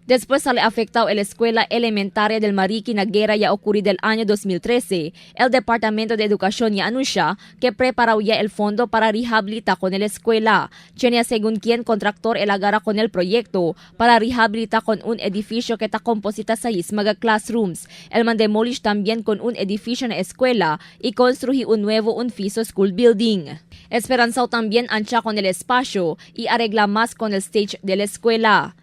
Después sale afectado la escuela elementaria del Mariki na guerra ya ocurrida el año 2013, el Departamento de Educación ya anuncia que preparó ya el fondo para rehabilitar con la escuela. Tiene según quien contractor el agarra con el proyecto para rehabilitar con un edificio que está composita seis mga classrooms. El man demolish también con un edificio na escuela y construir un nuevo un piso school building. Esperanzao también ancha con el espacio y arregla más con el stage de la escuela.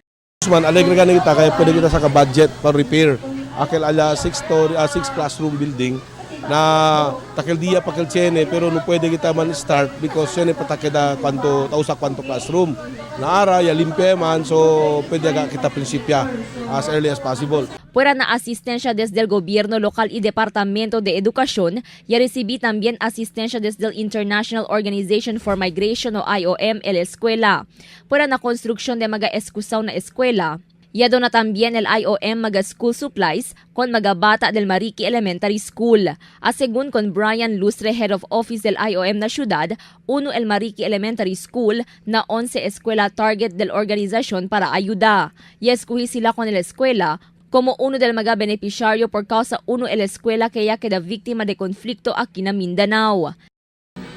Man, alegre gani kita kaya pwede kita sa ka-budget pa repair. Akel ala six story, six classroom building na takel dia pakel chene, pero no pwede kita man start because chene patakeda kwanto tausa kwanto classroom. Na ara ya limpia man, so pwede aga kita prinsipya as early as possible. Fuera na asistencia desde el gobierno local y Departamento de Educación, ya recibí también asistencia desde el International Organization for Migration o IOM el escuela. Fuera na construcción de mga eskusaw na escuela, ya na también el IOM mga school supplies con mga bata del Mariki Elementary School. A según con Brian Lustre, Head of Office del IOM na syudad, uno el Mariki Elementary School na 11 escuela target del organización para ayuda. Y escogí sila con la escuela como uno del mga beneficiario por causa uno el escuela que ya queda víctima de conflicto aquí na Mindanao.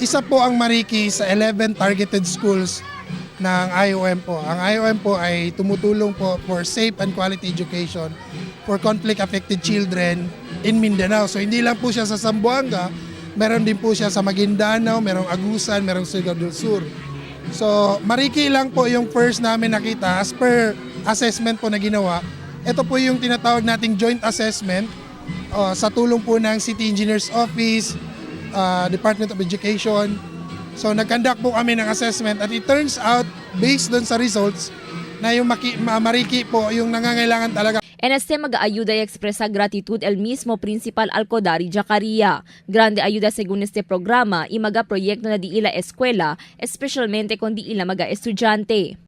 Isa po ang Mariki sa 11 targeted schools ng IOM po. Ang IOM po ay tumutulong po for safe and quality education for conflict-affected children in Mindanao. So hindi lang po siya sa Zamboanga, meron din po siya sa Maguindanao, merong Agusan, merong Surigao del Sur. So Mariki lang po yung first namin nakita as per assessment po na ginawa. Ito po yung tinatawag nating joint assessment sa tulong po ng City Engineers Office, Department of Education. So nag-conduct po kami ng assessment at it turns out, based doon sa results, na yung Mariki po yung nangangailangan talaga. En este mag-ayuda y expresa gratitud el mismo principal Alcodari Jacaria. Grande ayuda según este programa y maga proyecto na di ila escuela, especialmente con di ila maga estudyante.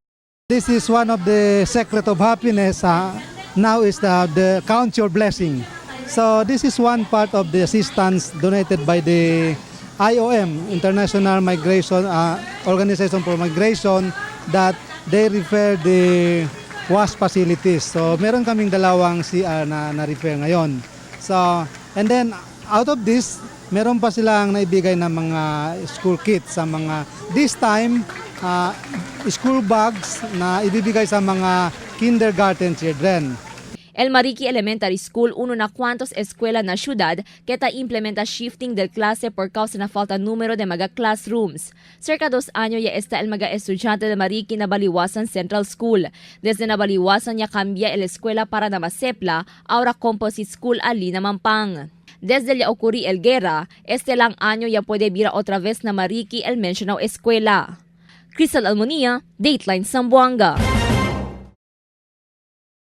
This is one of the secret of happiness. Now is the count your blessing. So this is one part of the assistance donated by the IOM, International Migration Organization for Migration, that they repair the wash facilities. So meron kaming dalawang CR na na-repair ngayon. So and then out of this, meron pa silang naibigay na mga school kits sa mga, this time, school bags na ibibigay sa mga kindergarten children. El Mariki Elementary School, uno na cuantos escuela na ciudad que ta implementa shifting del clase por causa na falta número de mga classrooms. Cerca 2 años ya está el mga estudyante de Mariki na Baliwasan Central School. Desde na Baliwasan ya cambia el escuela para na Masepla, ahora Composite School ali na Mampang. Desde ya ocurrí el guerra, este lang año ya puede vir otra vez na Mariki el mencionado escuela. Crystal Almonia, Dateline Zamboanga.